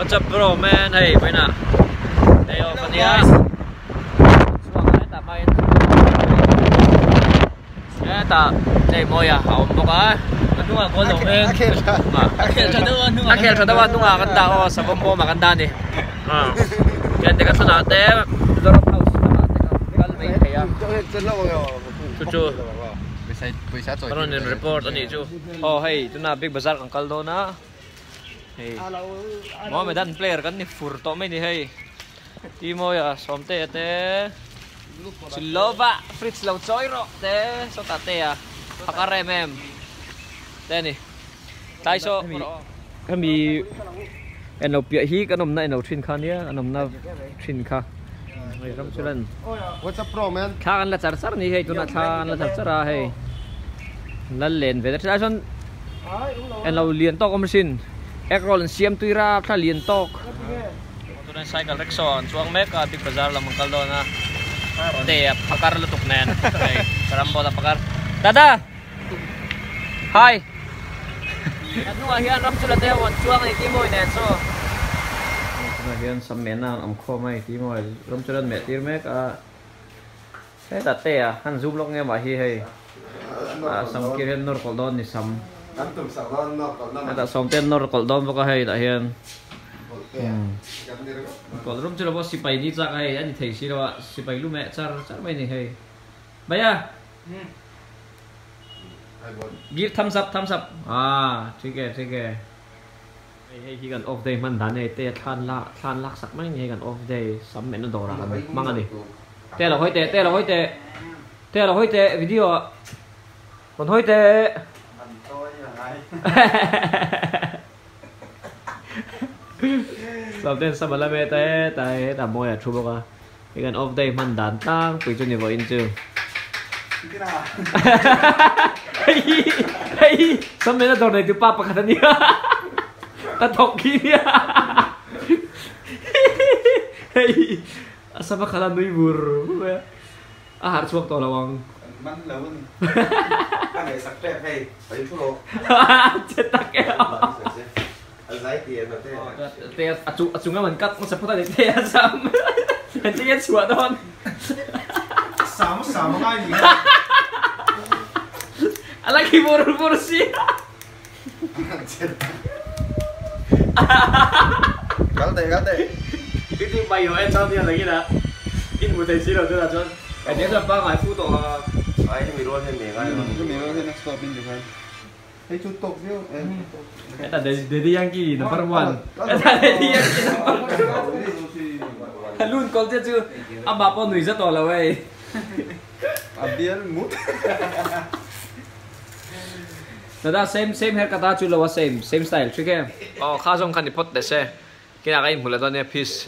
What's up bro man hei vawiinah day off a nia chhuak a hetah hma hian hetah hei mawi a a awm bawk a a hnungah goal lo em a khel tha deuh a hnungah a khel tha deuh a hnungah kan dah aw savawm bawmah kan dah a ni chuan tikha thlanah te Zoram house lamah te kan kal mai thei a chu chu rawn in report a nih chu aw hei tunah big bazar kan kal dawn a. Hei Mohammedan player kan ni fur tawh mai ni hei Timoia Sawmtea te Chilova fridge lo chawi rawh te sawtah te a phakar em em te a ni tlai saw hemi en lo piah hi kan awmna en lo thin kha nia an awmna thin kha hei ram chu lan thla kan la char char ni hei tunah thla an la char char a hei lal len ve ta thin ai sawn Englo lian tawk awm asin egg roll an siam tui rap thla lian tawk. Tunah cycle rickshaw an chuang mek a big bazar lam an kal dawn a te a phakar lutuk nen hei ramboard a phakar dada hi a hnungah hian ram chu la te ho an chuang a ni tih mawi nen saw tunah hian sam mehna an awm khawm a ni tih mawi ram chu la an meh tir mek a. Hetah te a han zoom lawk nge mah hi hei ah sam kir hian nawr kawlh dawn ni sam hetah sawm te an nawr kawlh dawn bawk a hei tah hian kawlh rum chu lo pawh sipai ni chak a hei a ni thei si lo a sipai lu meh char char mai a ni hei Bhaiya give thumbs up thumbs up ah thik e thik e. Hei hei hi kan off day hman dan hei te thlan lak thlan lak sak mai nge kan off day sam mehna dawrah kan hmang a ni. Te lo hawi teh te lo hawi teh te lo hawi teh video ah rawn hawi teh. Sam ten sam a la ve ta e ta e hetah mawi a thu bawk a. Hei kan off day hman dan tlangpui chu ni vawiin chu. Hei hei sam mehna dawr nei tu pa pakhat a nia ka thawk khi nia hei. A sama khala nui vur vur mai a, a harh chhuak tawh lo ang. Kan man lo a ni. Ka ngaihsak tep hei, ka in thu lo. Che tak e aw. A zai ti e hnate. Te a chu a chung lam an cut hmasa phawt a ni te a sam. An che a chhuah dawn. Sam sam a ngai ni a. A la khi vur vur si. Kal teh kal teh. Ti ti mai ho en chang nia lengin a in hmu thei si lo tunah chuan ka nia chuan pangngai fu tawh a. Ai hemi rual hian me ngai lo. Hemi rual hian next stop in ti khan. Hei chu tawk viau e. Heta Daddy Yankee number 1. Heta Daddy Yankee number 2. Lun kawl che chu amah pawh nui za tawh lo hei. A bial mut. Dada same same haircut a chu lo a same same style thrik e. Aw kha zawng kha ni phawt teh se kinah ka inhmu leh dawn nia peace.